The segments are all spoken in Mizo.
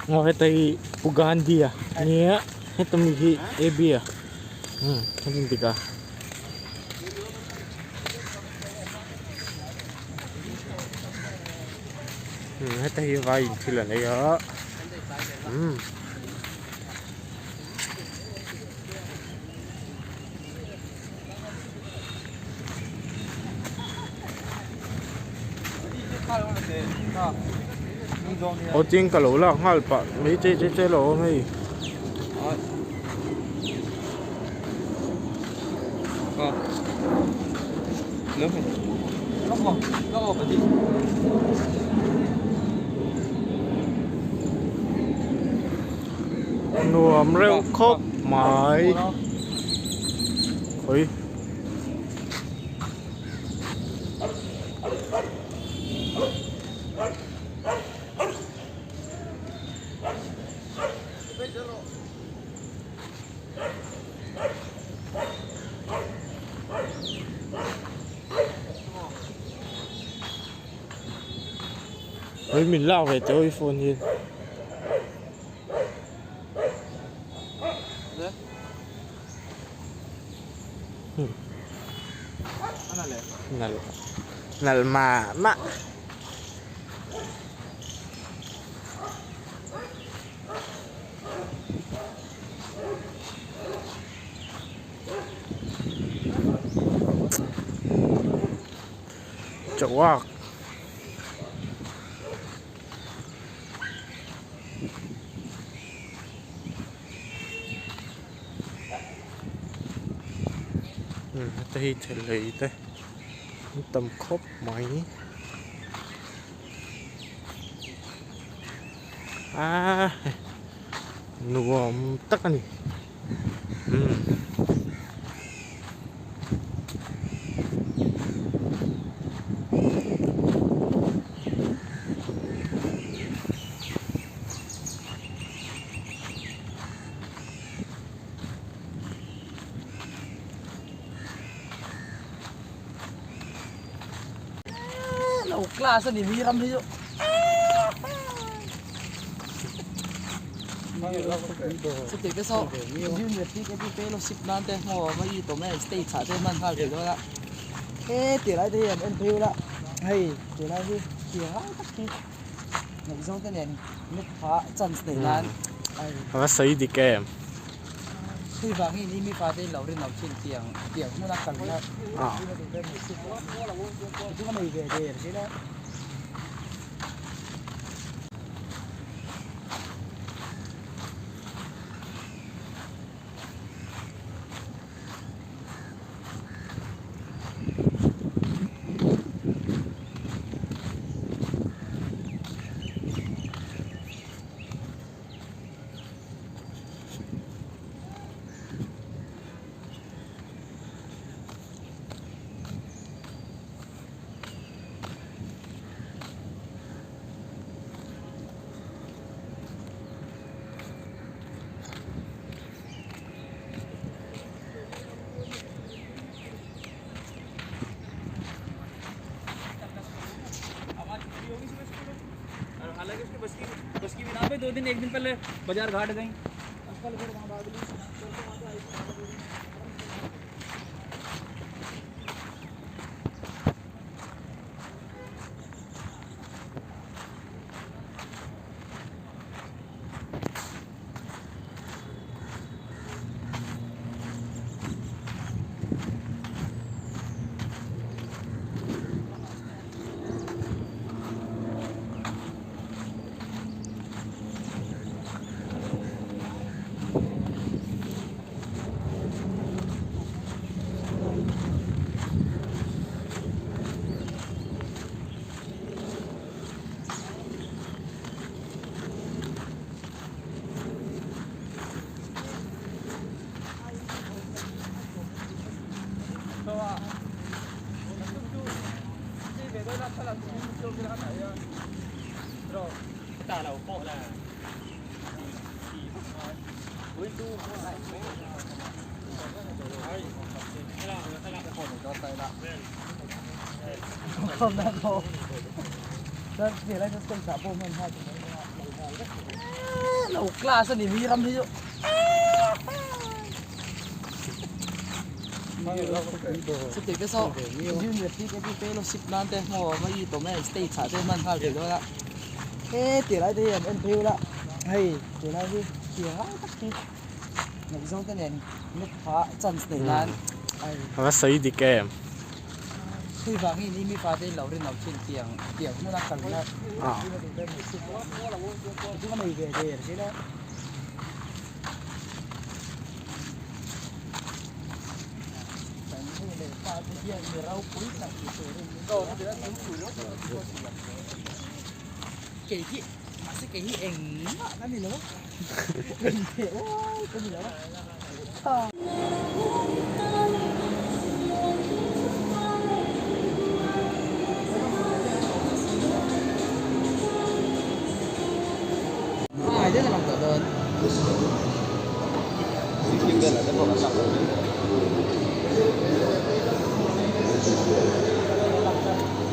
Aw heta hi Pu Gandhi a nia heta mi hi A B a umm a rin dik a. Umm heta hi vai in thil an ei a umm. Aw ching ka lo lak nghal pah mai che che che lo awm hei. Nuam reuh khawp mai. Khawi. Khawi min lak ve teh aw i phone hi. Nalh nalh mah mah. Chawak. Heta hi thilhlei te an tam khawp mai aaa nuam tak a ni umm. Lo class a ni mi ram hi chu. Chutih te saw university te chu fellowship nan te maw mai i tawm e state ah te hman nghal thei dawn a he ti lai te hi an en phei ula hei tunlai hi tiang lai tak hi ngaihzawng te nen net kha chance nei nan A va sawi dik em? Hei vang hi ni mi fate in lo rin lo thin tiang tiang hmun a kalna chu ka nei ve der zela. Lo class a ni mi ram hi chu. Chuti te saw junior PKP fellowship nan te maw ma i tawm e stage ah te hman nghal thei dawn a he ti lai te hi an en phei ula hei tunlai hi tiang lai tak hi ngaihzawng te nen net kha chance nei nan ai A va sawi dik em? Hei vang hi ni mi fate in lo rinawm thin tiang tiang hmuna kalna chu ka nei ve der sin a. Kan nu leh pa te hian mi ropui tak ni turin min ti a. Kei hi mahse kei hi engmah ka ni lo a engtheh uai ka ni lo a.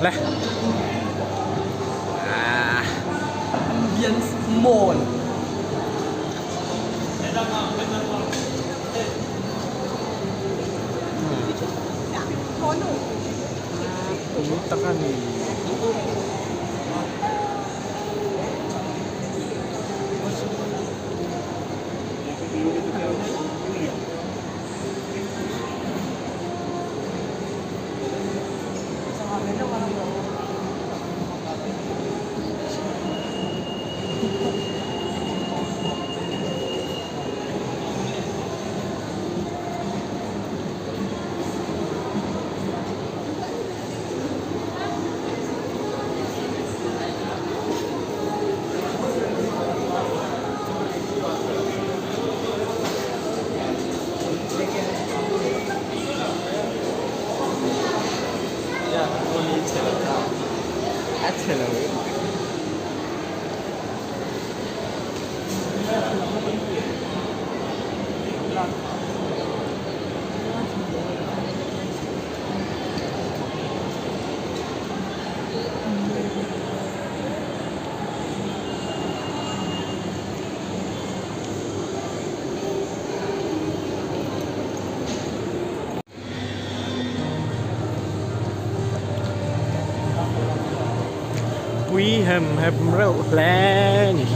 Le. Ambience Mall. Pui tak a ni. Pui hem hem reuh hle a ni.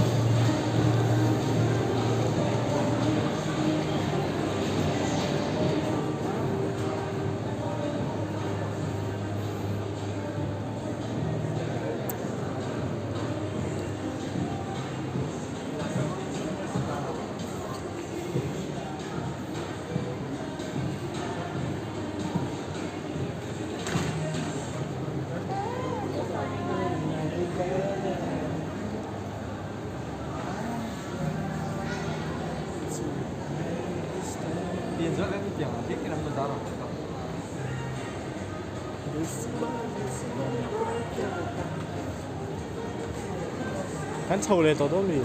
Kan chho leh tawh dawn mi?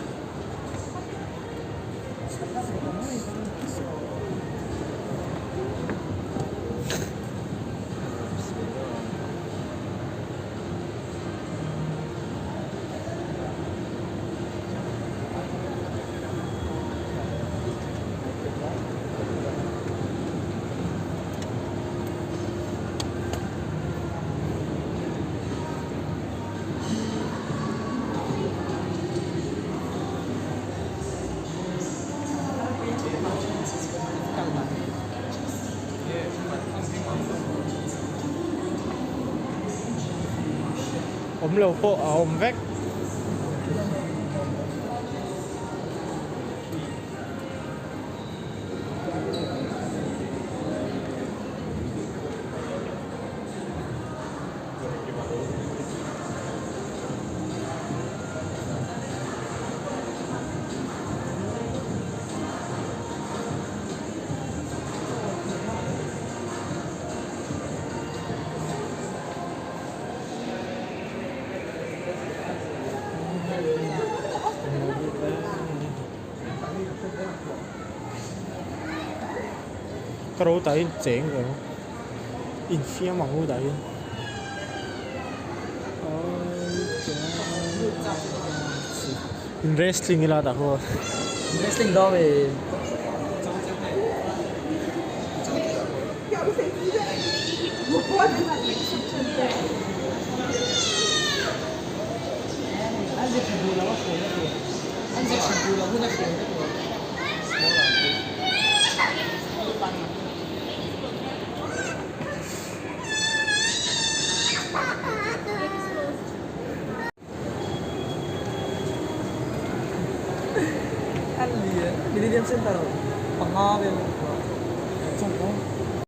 Awm lo pawh a awm vek. Ka ro tah hian cheng ve ang infiam ang u tah hian in wrestling ila tah khaw wrestling dawn e Millennium Center panga vel.